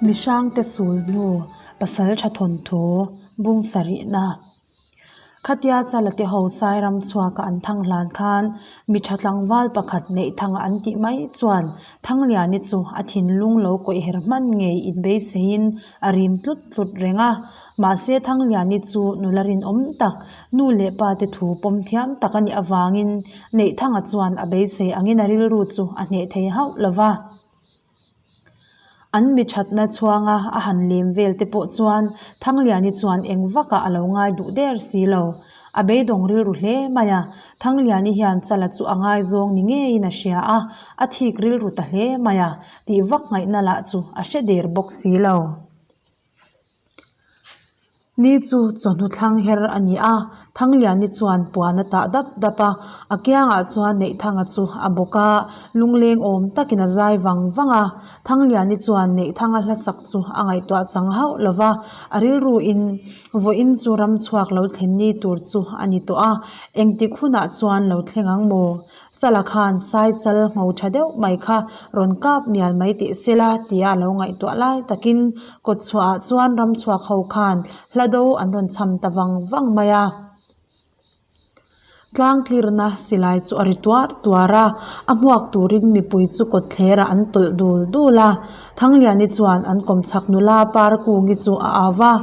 Mihrangte sulhnu Pasaltha thawnthu bung sarihna Khatia Chalate ho Sairam chhuaka an thang hlan khan mi tha tlangval pakhat neih thanga an tih mai chuan Thangliani chu a thinlung lo kawih her hman ngei inbeiseiin a rim tlut tlut reng a. Mahse Thangliani chu nula rinawm tak, nu leh pa te thu pawm thiam tak a nih avangin Neihthanga chuan a beisei angin a rilru chu a hneh thei hauh lo va. An mi thatna chhuanga a han lem vel te pawh chuan Thangliani chuan eng vakah a lo ngai duh der si lo. A beidawng rilru hle mai a, Thangliani hian Chala chu a ngaizawng ni ngeiin a hria a, a thik rilru ta hle mai a, tih vak ngaihna lah chu a hre der bawk si lo. Ni chu chawhnu thlang her a ni a, Thangliani chuan puan a tah dap dap a, a kiangah chuan Neihthanga chu a bawk a, lungleng awm takin a zai vang vang a. Thangliani chuan Neihthanga hlasak chu a ngaihtuah chang hauh lo va, a rilruin vawiin chu ram chhuak lo thlen ni tur chu a ni tawh a, engtik hunah chuan lo thleng ang maw? Chala khan sai chal ngho tha deuh mai kha rawn kap mial mai teh se la tia a lo ngaihtuah lai takin kawtchhuahah chuan ramchhuak ho khan hla do an rawn cham ta vang vang mai a. Tlang tlirna silai chu a ri tuar tuar a, a hmuak turin mipui chu kawtthlerah an tawlh dul dul a. Thangliani chuan an kawmchhak nula Parkungi chu a au va,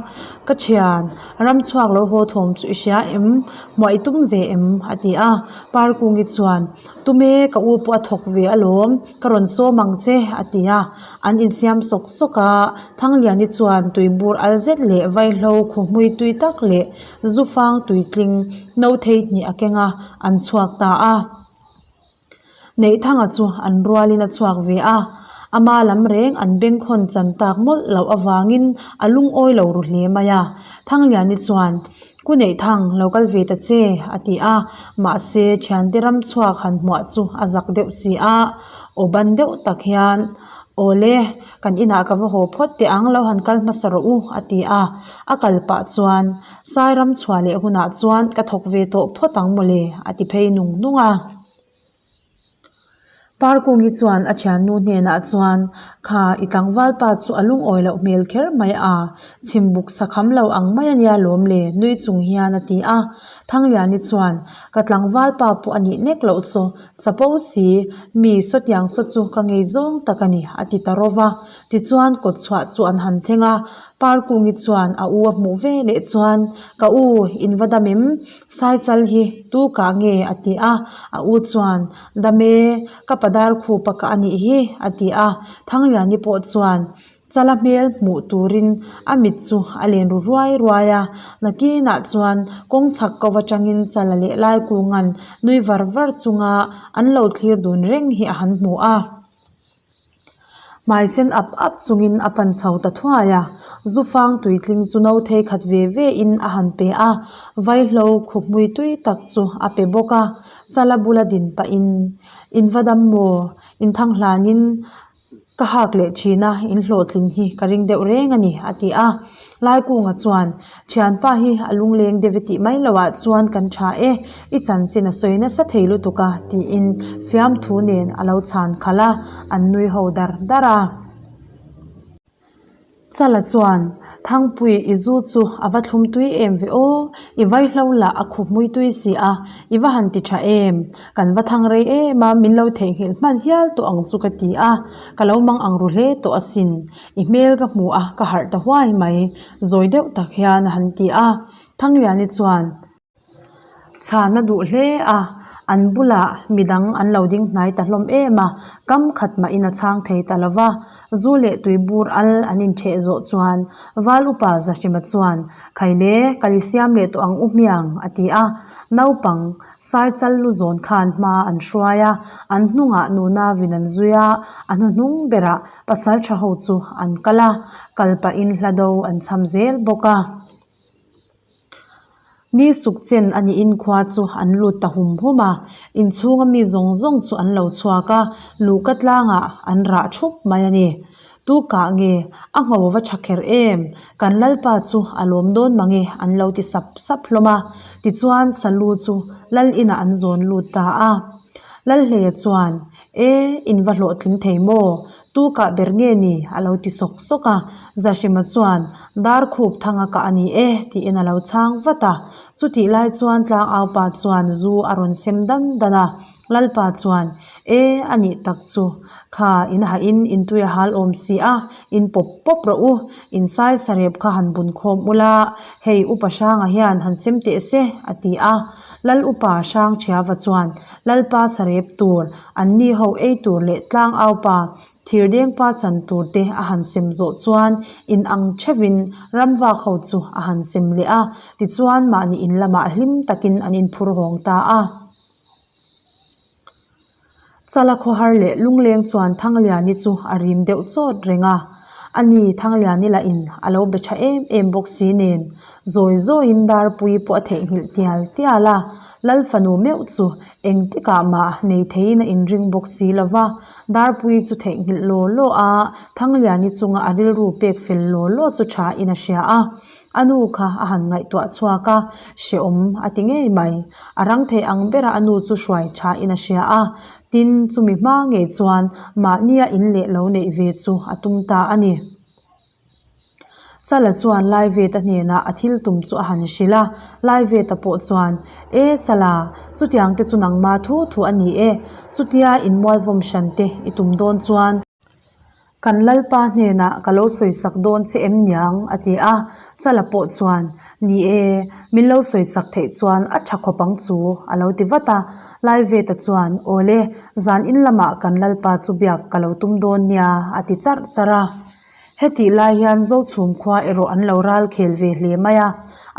Ka thian, ramchhuak lo haw thawm chu i hria em? Hmuah i tum ve em? a ti a. Parkungi chuan, Tum e, ka u pawh a thawk ve alawm, ka rawn sawm ang che, a ti a. An insiam sawk sawk a, Thangliani chuan tuibur al zet leh vaihlo khuhmui tui tak leh Zufang tuitling no thei hnih a keng a, an chhuak ta a. Neihthanga chu an rualin a chhuak ve a, ama lam reng an bengkhawn chan tak mawlh loh avangin a lungawi lo ru hle mai a. Thangliani chuan, Ku Neihthang, lo kal ve ta che, a ti a, mahse thiante ram chhuak han hmuah chu a zak deuh si a, aw ban deuh tak hian, Awle, kan inah ka va haw phawt teh ang, lo han kal hmasa rawh u, a ti a. A kal pah chuan, Sairam chhuah leh hunah chuan ka thawk ve tawh phawt ang mawle, a ti phei nung nung a. Parkungi chuan a thiannu hnenah chuan, Kha, i tlangval pa chu a lungawi loh hmel kher mai a, chhimbuk sakham lo ang mai a nia lawm le, nui chung hian a ti a. Thangliani chuan, Ka tlangval pa pawh a nih nek loh saw, Chapo si, mi sawtiang saw chu ka ngei zawng tak a ni, a ti ta ro va. Tichuan kawtchhuah chu an han thleng a, Parkungi chuan a u a hmuh ve leh chuan, Ka u, in va dam em? Saichal hi tu kah nge? a ti a. A u chuan, Dam e, ka padar khupa kah a nih hi, a ti a. Thangliani pawh chuan, Chala hmel hmuh turin a mit chu a len ru ruai ruai a, nakinah chuan kawng chhak ko atangin chala leh lai kungan nui var var chunga an lo thlir dun reng hi a han hmu a. Hmai sen ap ap chungin a pan chho ta thuai a, zufang tuitling chu no thei khat ve ve in a han pe a, vaihlo khuhmui tui tak chu a pe bawk a, chala bula din pahin, In va dam maw? Inthang hlanin Ka hak leh thin a, in hlawhtling hi ka ring deuh reng a ni, a ti a. Laikunga chuan, Thianpa hi a lungleng deuh e tih mai loah chuan kan tha e, i chanchin a sawi nasa thei lutuk a, tiin fiamthu nen a lo chhan khalh a, an nui ho dar dar a. Chala chuan, Thangpui, i zu chu a va thlum tui em ve aw, i vaihlo lah a khup mui tui si a, i va han ti tha em? Kan va thang rei em a, min lo theihnghilh hman hial tawh ang chu ka ti a, ka lo mang ang ru hle tawh asin. I hmel ka hmu a, ka harh ta huai mai, zawi deuh tak hian a han ti a. Thangliani chuan. Chhan a duh hle a, an bulah midang an lo ding hnai ta hlawm em a, kam khat mahin a chhang thei ta lo va. Zu leh tui bur al an intheh zawh chuan Val upa Zahrima chuan, Khaile, kal i siam leh tawh ang u hmiang, a ti a. Naupang, Saichal lu zawn khan hma an hruai a, an hnungah nuna vin an zui a, a hnuhnung berah pasal tha ho chu an kal a, kal pahin hla do an cham zel bawk a. Ni suk chen a niin khua chu an lut ta hum hum a, inchhunga mi zawng zawng chu an lo chhuak a, luhka tlangah an rah thup mai a ni. Tu kah nge? A ngho va tha kher em? Kan lalpa chu a lawm dawn mange an lo ti sap sap hlawm a, tichuan Salu chu lal inah an zawn lut ta a. Lalhleia chuan, E, in va hlawhtling thei maw? Tu kah ber nge ni? a lo ti sawk sawk a. Zahrima chuan, Dar khup thanga kah a ni e, tiin a lo chhang vat a. Chutih lai chuan tlangaupa chuan zu a rawn sem dan dan a. Lalpa chuan, E, a nih tak chu. Kha, in hahin in tui a hal awm si a, in pawp pawp rawh u. In sai sarep kha han bun khawm ula, hei Upa Hranga hian han sem teh se, a ti a. Lal Upa Hrang Thiava chuan, Lalpa sarep tur, an ni ho ei tur leh tlang aupa, thirdengpa chan tur te a han sem zawh chuan in ang theuhin ramvak ho chu a han sem leh a, tichuan mahni in lamah hlim takin an inphur hawng ta a. Chala khawhar leh lungleng chuan Thangliani chu a rim deuh chawt reng a, ani Thangliani lah in a lo be tha em em bawk si nen zawi zawiin Darpui pawh a theihnghilh tial tial a, Lal fanu meuh chu engtikah mah nei theiin a inring bawk si lo va, Darpui chu theihnghilh law law a, Thangliani chunga a rilru pek fel law law chu tha in a hria a. A nu kha a han ngaihtuah chhuak a, hrehawm a ti ngei mai. A rang thei ang bera a nu chu hruai tha in a hria a, tin chumi hma ngei chuan mahnia in leh lo neih ve chu a tum ta a ni. Chala chuan Laiveta hnenah a thil tum chu a han hrilh a, Laiveta pawh chuan, E Chala, chutiang te chu nangma thu thu a ni e, chutia inmualvawm hran te i tum dawn chuan, Kan Lalpa hnenah ka lo sawisak dawn che em niang? a ti a. Chala pawh chuan, Ni e, min lo sawisak theih chuan a tha khawp ang chu, a lo ti vat a. Laiveta chuan, Awle, zan in lamah kan Lalpa chu biak ka lo tum dawn nia, a ti charh charh a. Hetih lai hian Zochhum khua erawh an lo ral khel ve hle mai a.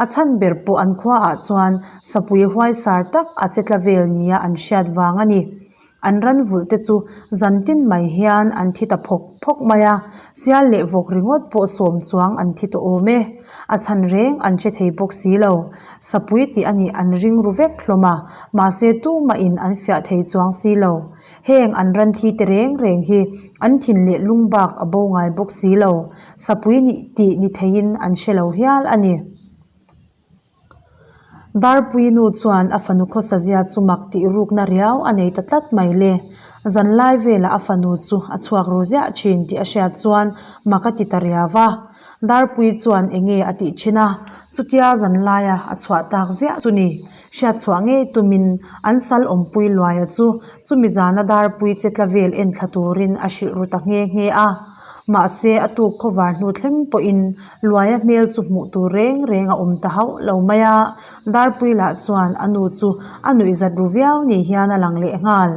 A chhan ber pawh an khuaah chuan sapui huaisar tak a che tla vel nia an hriat vang a ni. An ran vulh te chu zan tin mai hian an thi ta phawk phawk mai a, sial leh vawk ringawt pawh sawm chuang an thi tawh awm e. A chhan reng an hre thei bawk si lo. Sapui tih a nih an ring ru vek hlawm a, mahse tumahin an fiah thei chuang si lo. Heng an ran thi te reng reng hi an thin leh lung bak a bo ngai bawk si lo. Sapui nih tih ni theiin an hre lo hial a ni. Darpui nu chuan a fanu khawsazia chu mak tih rukna riau a nei ta tlat mai le. Zanlai velah a fanu chu a chhuak ru ziah thin tih a hriat chuan mak a ti ta riau va. Darpui chuan enge a tih thin a, chutia zanlaia a chhuah tak ziah chu ni. Hriat chhuah ngei tumin an sal awmpui luaia chu chumi zana Darpui che tla vel en thla turin a hrilh ru ta nghe nghe a. Mahse a tuk khawvar hnu thleng pawhin Luaia hmel chu hmuh tur reng reng a awm ta hauh lo mai a, Darpui lah chuan a nu chu a nuihzat ru viau ni hian a lang leh nghal.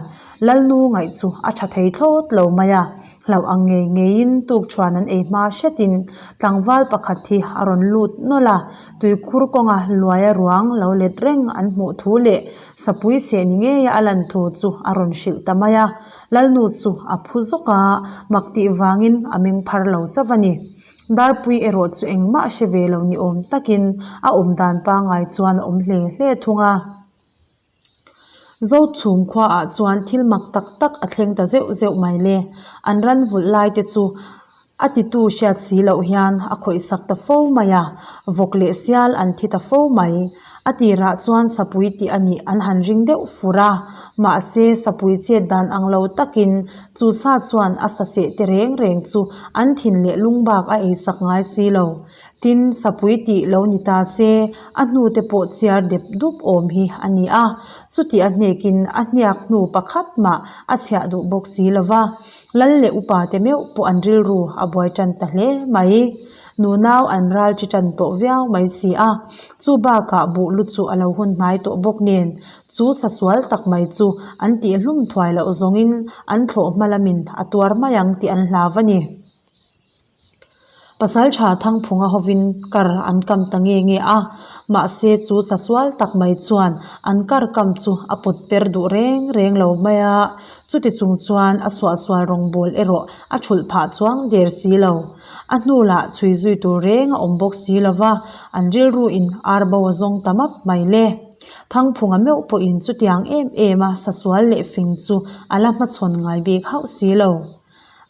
Lalnu ngaih chu a tha thei thlawt lo mai a, hlauh ang ngei ngeiin tukṭhuan an ei hma hretin tlangval pakhat hi a rawn lut nawlh a, tuikhur kawnga Luaia ruang lo let reng an hmuh thu leh sapui seh ni ngeia a lan thu chu a rawn hrilh ta mai a, Lalnu chu a phu zawk a, mak tih vangin a meng phar lo chauh a ni. Darpui erawh chu engmah hre ve lo ni awm takin a awm dan pangngai chuan a awm hle hle thung a. Zochhum khuaah chuan thil mak tak tak a thleng ta zeuh zeuh mai le. An ran vulh lai te chu A titu hriat si loh hian a khawihsak ta fo mai a, vawk leh sial an thi ta fo mai. A tirah chuan sapui tih a nih an han ring deuh fur a, mahse sapui chet dan ang lo takin chu sa chuan a sa seh te reng reng chu an thin leh lung bak a eisak ngai si lo. Tin, sapui tih lo ni ta se a hnute pawh chiar dep dup awm hi a ni a, chutih a hnekin a hniak hnu pakhat mah a chhiah duh bawk si lo va. Lal leh upa te meuh pawh an rilru a buai tan ta hle mai. Nunau an ral chi tan tawh viau mai si a, chu bakah buh lu chu a lo hun hnai tawh bawk nen, chu sasual tak mai chu an tih hlum thuai loh zawngin an thlawh hma lamin a tuar mai ang tih an hlau a ni. Pasalṭha Thangphunga hovin kar an kam ta nge nge a, mahse chu sasual tak mai chuan an kar kam chu a pawt per duh reng reng lo mai a, chuti chung chuan a suahsual rawngbawl erawh a thulh phah chuang der si lo. A hnu lah chhui zui tur reng a awm bawk si lo va, an rilru in ar bo a zawng ta map mai le. Thangphunga meuh pawhin chutiang em em a sasual leh fing chu a la hmachhawn ngai bik hauh si lo.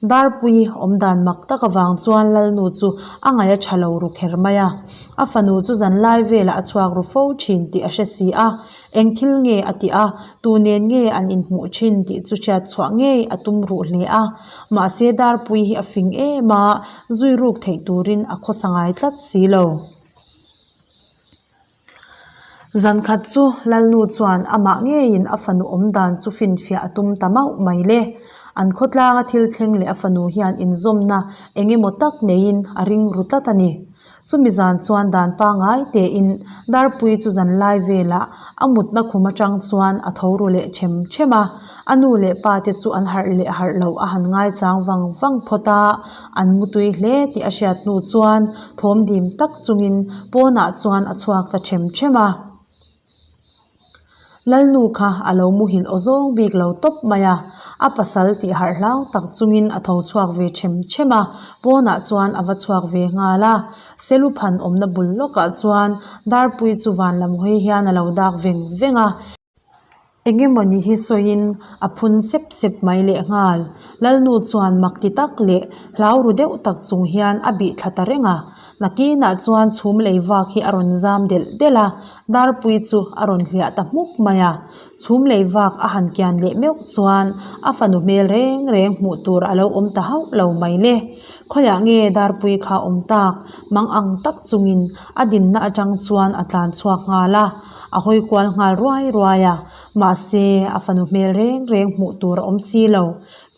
Darpui awm dan mak tak avang chuan Lalnu chu a ngaih a tha lo ru kher mai a. A fanu chu zanlai velah a chhuak ru fo thin tih a hre si a. Eng thil nge a tih a, tu nen nge an inhmuh thin tih chu hriat chhuah ngei a tum ruh hle a. Mahse Darpui hi a fing em a, zui ruk theih turin a khawsa ngai tlat si lo. Zan khat chu Lalnu chuan amah ngeiin a fanu awm dan chu finfiah a tum ta mauh mai le. An khawtlanga thil thleng leh a fanu hian inzawmna eng emaw tak neiin a ring ru tlat a ni. Chumi zan chuan dan pangngai tein Darpui chu zan lai velah a mutna khum atang chuan a tho ru leh them them a. A nu leh pa te chu an harh leh harh loh a han ngaichang vang vang phawt a, an mutui hle tih a hriat hnu chuan thawm dim tak chungin pawnah chuan a chhuak ta them them a. Lalnu kha a lo muhil aw zawng bik lo tawp mai a, a pasal tih harh hlau tak chungin a tho chhuak ve them them a, pawnah chuan a va chhuak ve nghal a. Seluphan awmna bul lawkah chuan Darpui chu van lam hawi hian a lo dak veng veng a. Engemawni hi sawiin a phun sep sep mai leh nghal. Lalnu chuan mak ti tak leh hlau ru deuh tak chung hian a bih thla ta reng a. Nakinah chuan chhum lei vak hi a rawn zam delh delh a, Darpui chu a rawn hliah ta hmuk mai a. Chhum lei vak a han kian leh meuh chuan a fanu hmel reng reng hmuh tur a lo awm ta hauh lo mai le. Khawiah nge Darpui kha awm tak? Mang ang tak chungin a dinna atang chuan a tlan chhuak nghal a. A hawi kual nghal ruai ruai a, mahse a fanu hmel reng reng hmuh tur a awm si lo.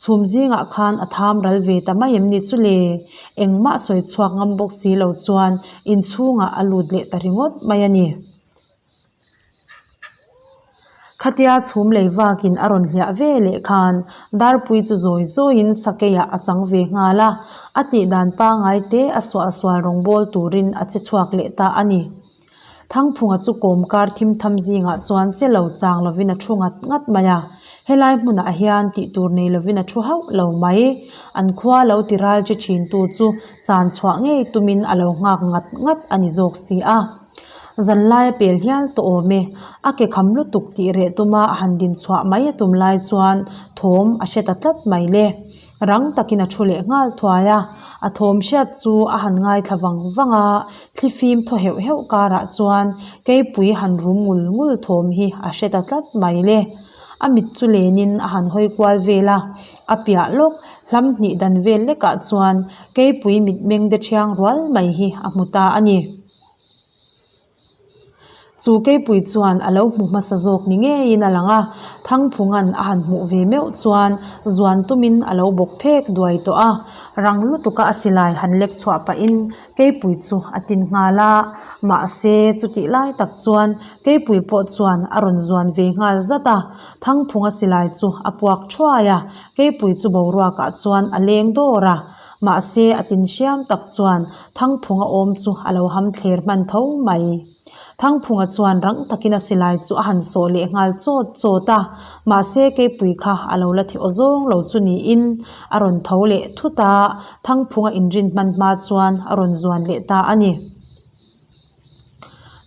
Chhum zingah khan a tham ral ve ta mai em ni chu le? Engmah sawi chhuak ngam bawk si lo chuan inchhungah a lut leh ta ringawt mai a ni. Khatia chhum lei vakin a rawn hliah ve leh khan Darpui chu zawi zawiin sakeiah a chang ve nghal a, a tih dan pangngai te a suahsual rawngbawl turin a che chhuak leh ta a ni. Thangphunga chu kawmkar thim tham zingah chuan che lo chang lovin a thu ngat ngat mai a, helai hmunah hian tih tur nei lovin a thu hauh lo mai. An khua lo ti ral che thintu chu chan chhuah ngei tumin a lo nghak ngat ngat a ni zawk si a. Zanlai a pel hial tawh awm e, a ke kham lutuk tih reh tuma a han din chhuah mai a tum lai chuan thawm a hre ta tlat mai le. Rang takin a thu leh nghal thuai a, a thawm hriat chu a han ngaithla vang vang a, thlifim thaw heuh heuh karah chuan keipui han rum ngul ngul thawm hi a hre ta tlat mai le. A mit chu lenin a han hawi kual vel a, a piah lawk hlam hnih dan vel lekah chuan keipui mitmeng de thiang rual mai hi a hmu ta a ni. Chu keipui chuan a lo hmu hmasa zawk ni ngeiin a lang a, Thangphunga'n a han hmuh ve meuh chuan zuan tumin a lo bawk phek duai tawh a, rang lutuka a silai han lek chhuah pahin keipui chu a tin nghal a, mahse chutih lai tak chuan keipui pawh chuan a rawn zuan ve nghal zat a, Thangphunga silai chu a puak thuai a, keipui chu boruakah chuan a leng dawr a. Mahse, a tin hriam tak chuan Thangphunga awm chu a lo ham thler hman tho mai. Thangphunga chuan rang takin a silai chu a han sawh leh nghal chawt chawt a, mahse keipui kha a lo la thi aw zawng lo chu niin a rawn tho leh thut a, Thangphunga inrin hman hma chuan a rawn zuan leh ta a ni.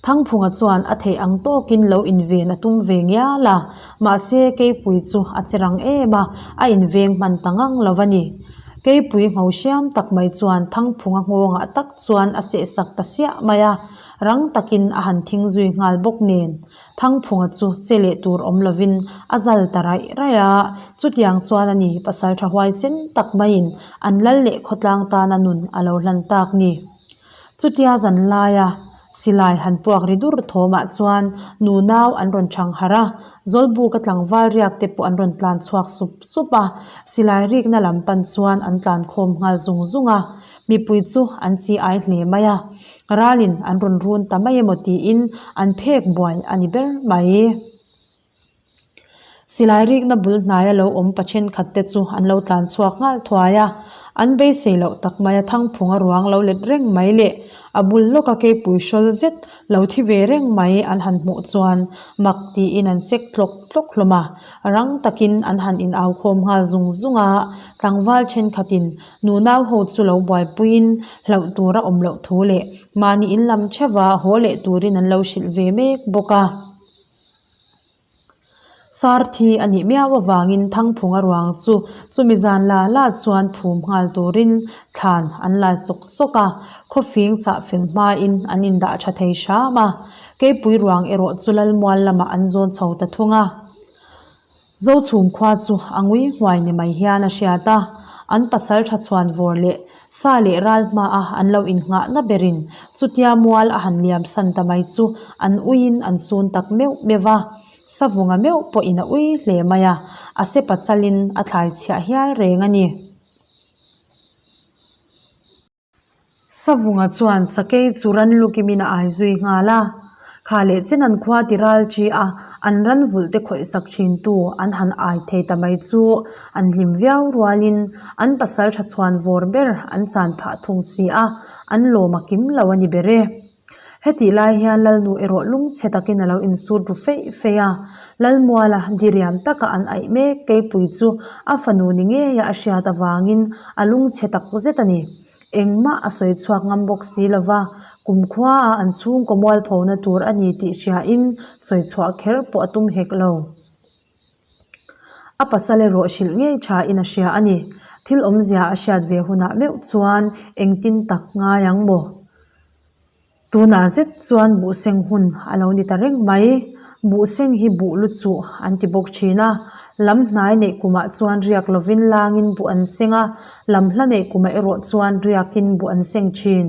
Thangphunga chuan a theih ang tawkin lo inven a tum ve ngial a, mahse keipui chu a che rang em a, a inveng hman ta ngang lo a ni. Keipui ngho hriam tak mai chuan Thangphunga nghawngah tak chuan a sehsak ta siah mai a, rang takin a han thing zui nghal bawk nen. Thangphunga chu che leh tur awm lovin a zal ta raih raih a, chutiang chuan a ni pasal tha huaisen tak maiin an lal leh khawtlang tana nun a lo hlan tak ni. Chutia zan laia silai han puak ri dur thawmah chuan nunau an rawn chhang harh a, Zawlbuka tlangval riak te pawh an rawn tlan chhuak sup sup a, silai rikna lam pan chuan an tlan khawm nghal zung zung a, mipui chu an chi ai hle mai a, ralin an rawn run ta mai emaw tiin an phek buai a ni ber mai. Silai rikna bul hnaia lo awm pa thenkhat te chu an lo tlan chhuak nghal thuai a, an beisei loh tak mai a thangphunga ruang lo let reng mai leh a bul lawka keipui hrawl zet lo thi ve reng mai an han hmuh chuan mak tiin an check tlawk tlawk hlawm a, rang takin an han in au khawm nghal zung zung a, tlangval thenkhatin nunau ho chu lo buaipuiin hlauh tura awm loh thu leh mahni in lam theuha haw leh turin an lo hrilh ve mek bawk a. Sar thi a nih miau avangin Thangphunga ruang chu chumi zan la la chuan phum nghal turin thlan an lai sawk sawk a, khawfing chah fel hmain an indah tha thei hram a. Keipui ruang erawh chu Lalmual lamah an zawn chho ta thung a. Zochhum khua chu a ngui nghuai ni mai hian a hriat a, an pasal tha chhuan vawr leh sa leh ral hmaa an lo innghahna berin chutia mual a han liam san ta mai chu an uiin an sun tak meuh meuh a. Savunga meuh pawhin a ui hle mai a, a sepa chalin a thlai chhiah hial reng a ni. Savunga chuan sakei chu ran lukimin a ai zui nghal a, kha leh chen an khua ti ral chi a, an ran vulh te khawih sak thin tu an han ai thei ta mai chu an hlim viau rualin an pasal tha chhuan vawr ber an chan phah thung si a, an lawm a kim lo a ni ber e. Hetih lai hian Lalnu erawh lungchhe takin a lo insut ru feih feih a, Lalmuala diriam taka an aih mek keipui chu a fanu ni ngeia a hriat avangin a lungchhe tak zet a ni. Engmah a sawi chhuak ngam bawk si lova, kumkhuaah an chhungkaw mualphona tur a ni tih hriain sawi chhuah kher pawh a tum hek lo. A pasal erawh hrilh ngei tha in a hria a ni. Thil awmzia a hriat ve hunah meuh chuan engtin tak ngai ang maw? Tunah zet chuan buhseng hun a lo ni ta reng mai. Buhseng hi buh lu chuh an ti bawk thin a. Lam hnai neih kumah chuan riak lovin langin buh an seng a, lam hla neih kumah erawh chuan riakin buh an seng thin.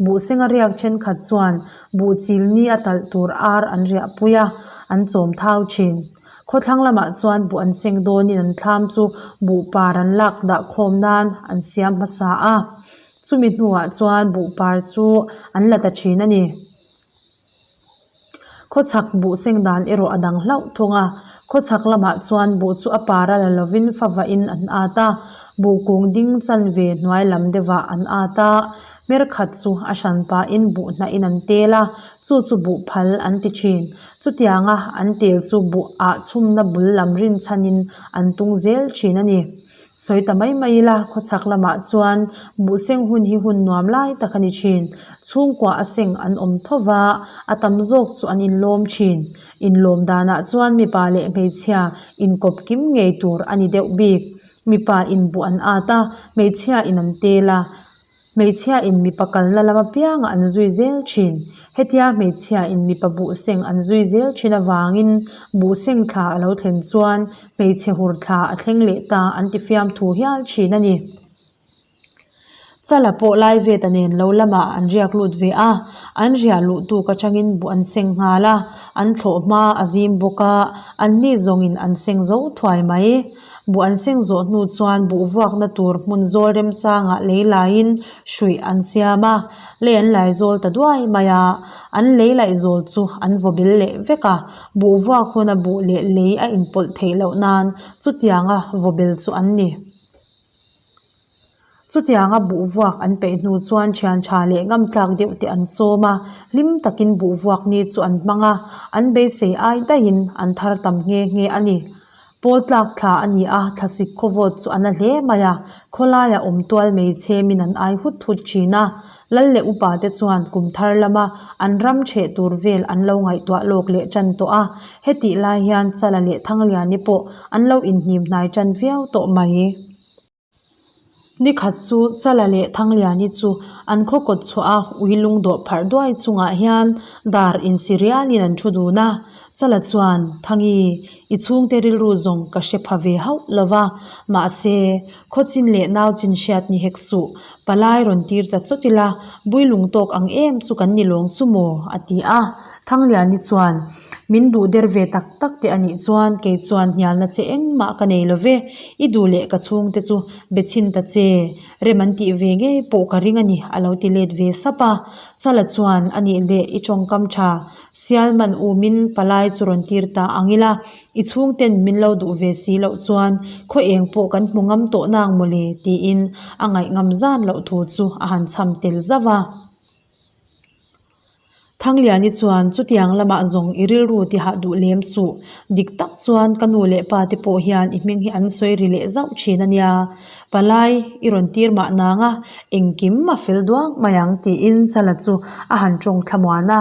Buhsenga riak thenkhat chuan buh chil ni a talh tur ar an riahpui a, an chawm thau thin. Khawthlang lamah chuan buh an seng dawnin an thlam chu buh par an lak dah khawm nan an siam hmasa a. Chumi hnuah chuan buh par chu an la ta thin a ni. Khawchhak buh seng dan erawh a dang hlauh thung a, khawchhak lamah chuan buh chu a par a la lovin favahin an at a, buh kung ding chanve hnuai lam deuhah an at a, hmer khat chu a hran pahin buh hnahin an tel a, chu chu buh phal an ti thin. Chutianga an tel chu buh ah chhumna bul lam rinchhanin an tung zel thin a ni. Sawi ta mai mai ila, khawchhak lamah chuan buhseng hun hi hun nuam lai tak a ni thin. Chhungkua a seng an awm tho va, a tam zawk chu an inlawm thin. Inlawm danah chuan mipa leh hmeichhia inkawp kim ngei tur a ni deuh bik. Mipa in buh an at a, hmeichhia in an tel a. Hmeichhia in mipa kalna lam apiangah an zui zel thin. Hetia hmeichhia in mipa buhseng an zui zel thin avangin buhseng thla a lo thlen chuan hmeichhe hur thla a thleng leh ta an ti fiamthu hial thin a ni. Chala pawh lai vet a nen lo lamah an riak lut ve a, an riah luh tuk atangin buh an seng nghal a, an thlawh hma a zim bawk a, anni zawngin an seng zo thuai mai. Buh an seng zawh hnu chuan buh vuakna tur hmun zawl remchangah lei laiin hruih an siam a, lei an lai zawl ta duai mai a, an lei laih zawl chu an vaw bel leh vek a, buh vuak huna buh leh lei a inpawlh theih loh nan chutianga vaw bel chu an ni. Chutianga buh vuak an peih hnu chuan thian tha leh ngam tlak deuh te an chawm a, hlim takin buh vuak ni chu an hmang a, an beisei ai daihin an thar tam nghe nghe a ni. Pawl tlak thla a ni a, thlasik khawvawt chu a na hle mai a, khawlaia awm tual mei chhemin an ai hut hut thin a, Lal leh upa te chuan kum thar lama an ram chheh tur vel an lo ngaihtuah lawk leh tan tawh a, hetih lai hian Chala leh Thangliani pawh an lo inhnim hnai tan viau tawh mai. Nikhat chu Chala leh Thangliani chu an khaw kawt chhuah a ui lung dawh pharh duai chungah hian dar insi rialin an thu dun a. Chala chuan, Thangi, i chhungte rilru zawng ka hre pha ve hauh lo va, mahse, khawchin leh nauchin hriat ni hek suh, palai rawn tir ta chawt ila, bui lung tawk ang em chu kan ni lawng chu maw? a ti a. Thangliani chuan, Min duh der ve tak tak te a nih chuan kei chuan hnialna che engmah ka nei lo ve, i duh leh ka chhungte chu be chhin ta che, rem an tih ve ngei pawh ka ring a ni a lo ti let ve sap a. Chala chuan, A nih leh i tawngkam tha, sial man umin palai chu rawn tir ta ang ila, i chhungten min lo duh ve si loh chuan khaw eng pawh kan hmu ngam tawh nang mawle tiin a ngaih ngam zan loh thu chu a han chham tel zauh a. Thangliani chuan chutiang lamah zawng i rilru tihah duh lem suh. Dik tak chuan ka nu leh pa te pawh hian i hming hi an sawi ri leh zauh thin a nia. Palai i rawn tir mah nang a, engkim a fel duak mai ang tiin Chala chu a han tawng thlamuan a.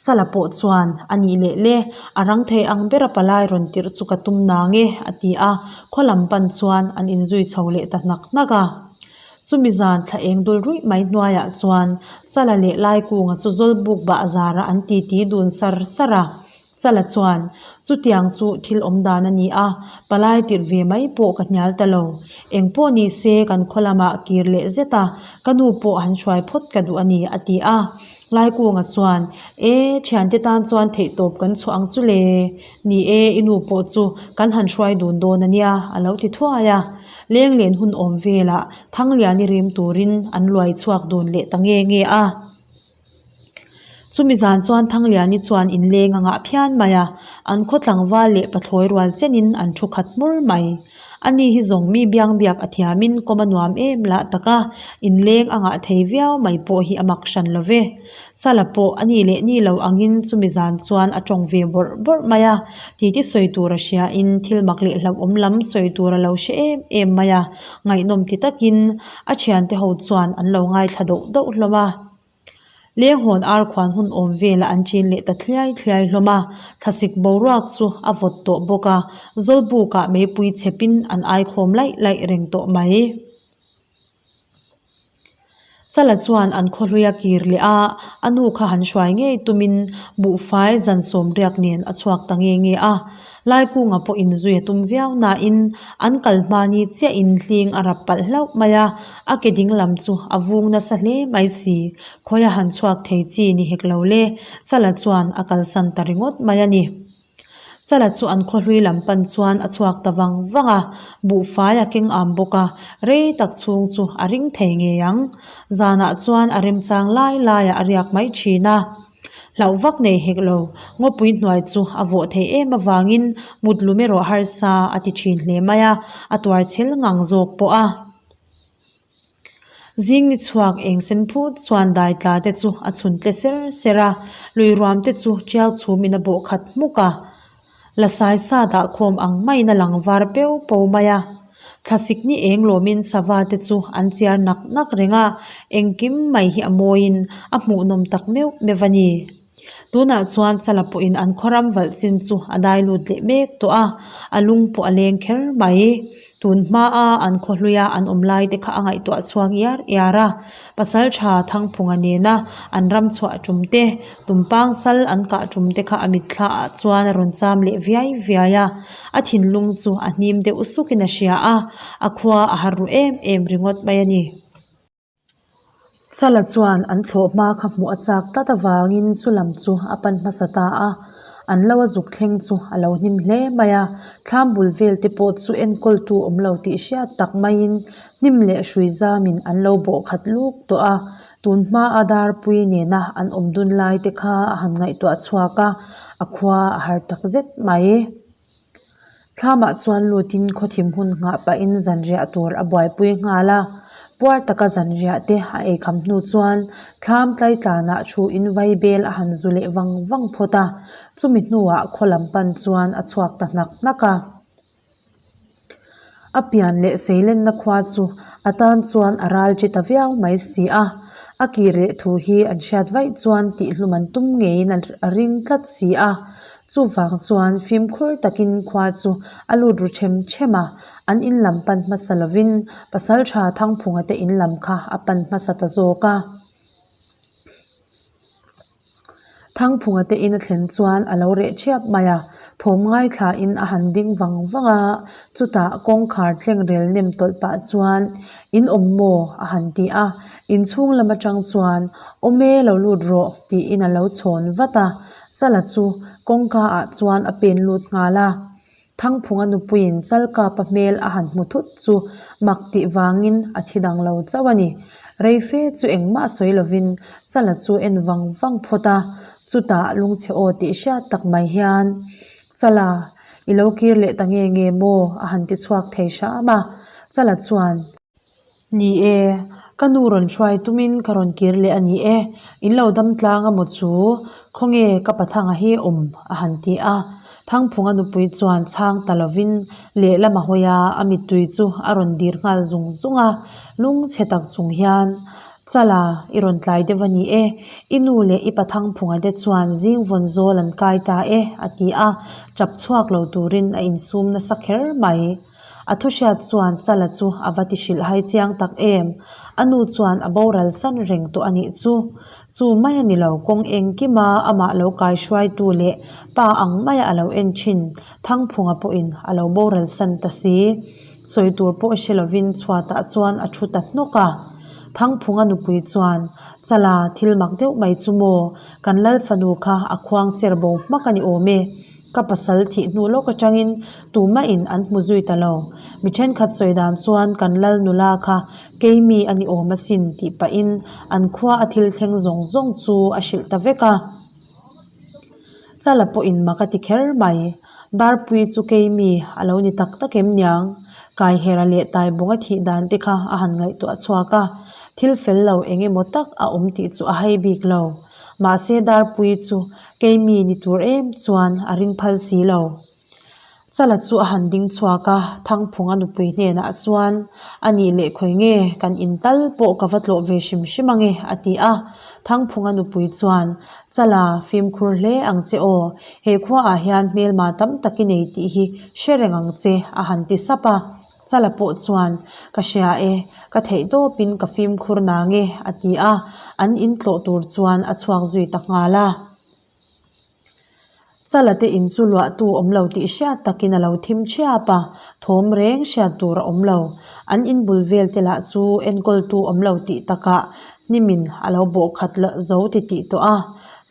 Chala pawh chuan a nih leh le, a rang thei ang bera palai rawn tirh chu ka tum nang e a ti a, khaw lam pan chuan an inzui chho leh ta hnak hnak a. Chumi zan thla eng dul ruih mai hnuaiah chuan Chala leh Laikunga chu Zawlbuk bah zarah an titi dun sar sar a. Chala chuan, Chutiang chu thil awm dan a ni a, palai tirh ve mai pawh ka hnial ta lo. Eng pawh ni se kan khaw lamah kir leh zet a, ka nu pawh han hruai phawt ka duh a ni, a ti a. Laikunga chuan, E, thiante tan chuan theihtawp kan chhuah ang chu le. Ni e, i nu pawh chu kan han hruai dun dawn a nia, a lo ti thuai a. Lenglen hun awm velah Thangliani rim turin an luai chhuak dun leh ta nge nge a. Chumi zan chuan Thangliani chuan inleng a ngah phian mai a, an khaw tlangval leh pathlawi rual chenin an thu khat hmur mai. Ani hi zawng mi biang biak a thiamin kawm a nuam em lah tak a, inleng a ngah thei viau mai pawh hi a mak hran lo ve. Chala pawh a ni leh ni lo angin chumi zan chuan a tawng ve bawrh bawrh mai a, titi sawi tur a hriain thil mak leh hlauhawm lam sawi tur a lo hre em em mai a, ngaihnawm ti takin a thiante ho chuan an lo ngaithla doh doh hlawm a. Lenghawn ar khuan hun awm velah an chin leh ta thliai thliai hlawm a, thlasik boruak chu a vawt tawh bawk a, Zawlbukah meipui chhepin an aikhawm laih laih reng tawh mai. Chala chuan an khawhlui a kir leh a, a nu kha han hruai ngei tumin buhfai zan sawm riak nen a chhuak ta nge nge a. Laikunga pawh inzui a tum viau nain an kal hma ni chiahin hling a rap palh hlauh mai a, a ke ding lam chu a vung nasa hle mai si. Khawi a han chhuak thei chi ni hek lo le, Chala chuan a kalsan ta ringawt mai a ni. Chala chu an khawhlui lam pan chuan a chhuak ta vang vang a, buhfai a keng am bawk a, rei tak chhung chu a ring thei ngei ang. Zanah chuan a remchang lai laiah a riak mai thin a. Hlauh vak nei hek lo, ngawpui hnuai chu a vawh theih em avangin mut lum erawh harsa a ti thin hle mai a, a tuar chhel ngang zawk pawh a. Zing ni chhuak eng sen phut chuan dai tla te chu a chhun tle ser ser a, lui ruam te chu tiau chhum in a bawh khat hmuk a. La sai sa dah khawm ang maiin a lang var peu po mai a. Thlasik ni eng lawmin sava te chu an chiar nak nak reng a, engkim mai hi a mawiin a hmuhnawm tak meuh meuh a ni. Tunah chuan Chala pawhin an khawram valh chin chu a dai lut leh mek tawh a, a lung pawh a leng kher mai. Tun hmaa an khawhluia an awm lai te kha a ngaihtuah chhuak iar iar a, Pasaltha Thangphunga nena an ram chhuah tum te, Tumpang chal an kah tum te kha a mitthla ah chuan a rawn cham leh viai viai a, a thinlung chu a hnim deuh sukin a hria a, a khua a har ru em em ringawt mai a ni. Chala chuan an thlawh hma kha hmuh a chak tlat avangin chu lam chu a pan hmasa ta a, an lo a zuk thleng chu a lo hnim hle mai a, thlam bul vel te pawh chu enkawltu awm lo tih hriat tak maiin hnim leh hrui zamin an lo bawh khat luk tawh a, tun hmaa darpui nena an awm dun lai te kha a han ngaihtuah chhuak a, a khua a har tak zet mai. Thlamah chuan lutin khawthim hun nghah pahin zanriah tur a buaipui nghal a, puar taka zanriah te a eikham hnu chuan thlam tlaitlanah thuin vaibel a han zu leh vang vang phawt a, chumi hnuah khaw lam pan chuan a chhuak ta hnak hnak a. A pian leh seilenna khua chu a tan chuan a ral ṭi ta viau mai si a, a kir leh thu hi an hriat vaih chuan tihhlum an tum ngeiin a ring tlat si a. Chuvang chuan fimkhur takin khua chu a lut ru ṭhem ṭhem a, an in lam pan hmasa lovin Pasalṭha Thangphunga te in lam kha a pan hmasa ta zawk a. Thangphunga te in a thlen chuan a lo reh ṭhiap mai a, thawm ngaithlain a han ding vang vang a, chutah kawngkhar thleng rel nem tawlh pah chuan In awm maw? a han ti a, inchhung lam aṭang chuan Awm e, lo lut rawh tiin a lo chhawn vat a, Chala chu kawngka ah chuan a pen lut nghal a. Thangphunga nupuiin Chalkapa hmel a han hmu thut chu mak tih vangin a thi dang lo chauh a ni. Reife chu engmah sawi lovin Chala chu en vang vang phawt a, chutah lungchhe aw tih hriat tak mai hian, Chala, i lo kir leh ta nge nge maw? a han ti chhuak thei hram a. Chala chuan. Ni e, ka nu rawn hruai tumin ka rawn kir leh a ni e, in lo dam tlang a maw chu, khawnge ka pathanga hi awm a han ti a. Thangphunga nupui chuan chhang ta lovin lehlam a hawi a, a mittui chu a rawn dir nghal zung zung a, lungchhe tak chung hian, Chala, i rawn tlai deuh a ni e, i nu leh i pathangphunga te chuan zing vawn zawl an kai ta e, a ti a, tap chhuak lo turin a insum nasa kher mai. A thu hriat chuan Chala chu a va ti hrilh hai chiang tak em. A nu chuan a boral san reng tawh a nih chu. Chu mai a ni lo, kawng engkima amah lo kai hruaitu leh pa ang maia a lo en thin Thangphunga pawhin a lo boral san ta si. Sawi tur pawh hre lovin chhuatah chuan a thu ta hnawk a. Thangphunga nupui chuan, Chala, thil mak deuh mai chu maw? Kan lal fanu kha a khuang cher bo hmak a ni awm e. Ka pasal thih hnu lawk atangin tumahin an hmu zui ta lo. Mi thenkhat sawi dan chuan kan lal nula kha keimi a ni awm asin tih pahin an khua a thil thleng zawng zawng chu a hrilh ta vek a. Chala pawhin mak a ti kher mai. Darpui chu keimi a lo ni tak tak em niang? Kaihera leh Taibawnga thih dan te kha a han ngaihtuah chhuak a, thil fel lo eng emaw tak a awm tih chu a hai bik lo. Mahse Darpui chu keimi ni tur em chuan a ring phal si lo. Chala chu a han ding chhuak a, Thangphunga nupui hnenah chuan, A nih leh khawi nge, kan in tal pawh ka va tlawh ve hrim hrim ange, a ti a. Thangphunga nupui chuan, Chala, fimkhur hle ang che aw, he khuaah hian hmelma tam tak i nei tih hi hre reng ang che, a han ti sap a. Chala pawh chuan, Ka hria e, ka theih tawpin ka fimkhur nange, a ti a, an in tlawh tur chuan a chhuak zui ta nghal a. Chala te in chu luahtu awm lo tih hriat takin a lo thim thiap a, thawm reng hriat tur a awm lo. An in bul vel te lah chu enkawltu awm lo tih takah hnimin a lo bawh khat zo ti tih tawh a.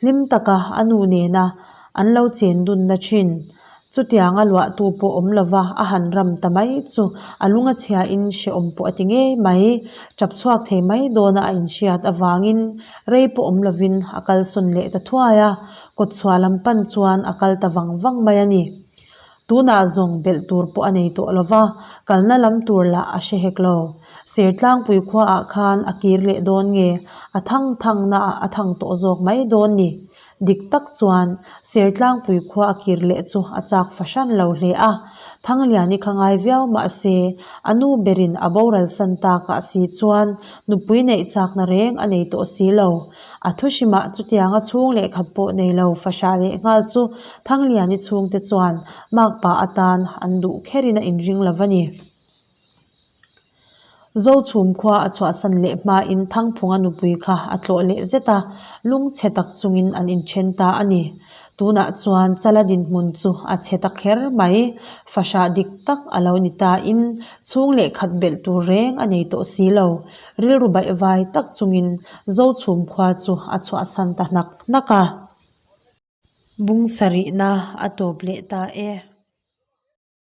Hlim taka a nu nena an lo chen dunna thin. Chutianga luahtu pawh awm lova a han ram ta mai chu a lung a chhiain hrehawm pawh a ti ngei mai. Tap chhuak thei mai dawna a inhriat avangin rei pawh awm lovin a kalsawn leh ta thuai a, kawtchhuah lam pan chuan a kal ta vang vang mai a ni. Tunah zawng belh tur pawh a nei tawh lova, kalna lam tur lah a hre hek lo. Sertlangpui khuaah khan a kir leh dawn nge a thang thangnaah a thang tawh zawk mai dawn ni. Dik tak chuan Sertlangpui khua a kir leh chu a chak fahran lo hle a, Thangliani kha ngai viau mah se, a nu berin a boral san takah si chuan nupui neih chakna reng a nei tawh si lo. A thuhrimah chutianga chhung leh khat pawh nei lo fahrah leh nghal chu Thangliani chhungte chuan makpa atan an duh kherin a inring lo va ni. Zochhum khua a chhuahsan leh hmain Thangphunga nupui kha a tlawh leh zet a, lungchhe tak chungin an inthen ta a ni. Tunah chuan Chala dinhmun chu a chhe ta kher mai. Fahrah dik tak a lo ni tain chhung leh khat belh tur reng a nei tawh si lo. Rilru baihvai tak chungin Zochhum khua chu a chhuahsan ta hnak hnak a. Bung sarihna a tawp leh ta e.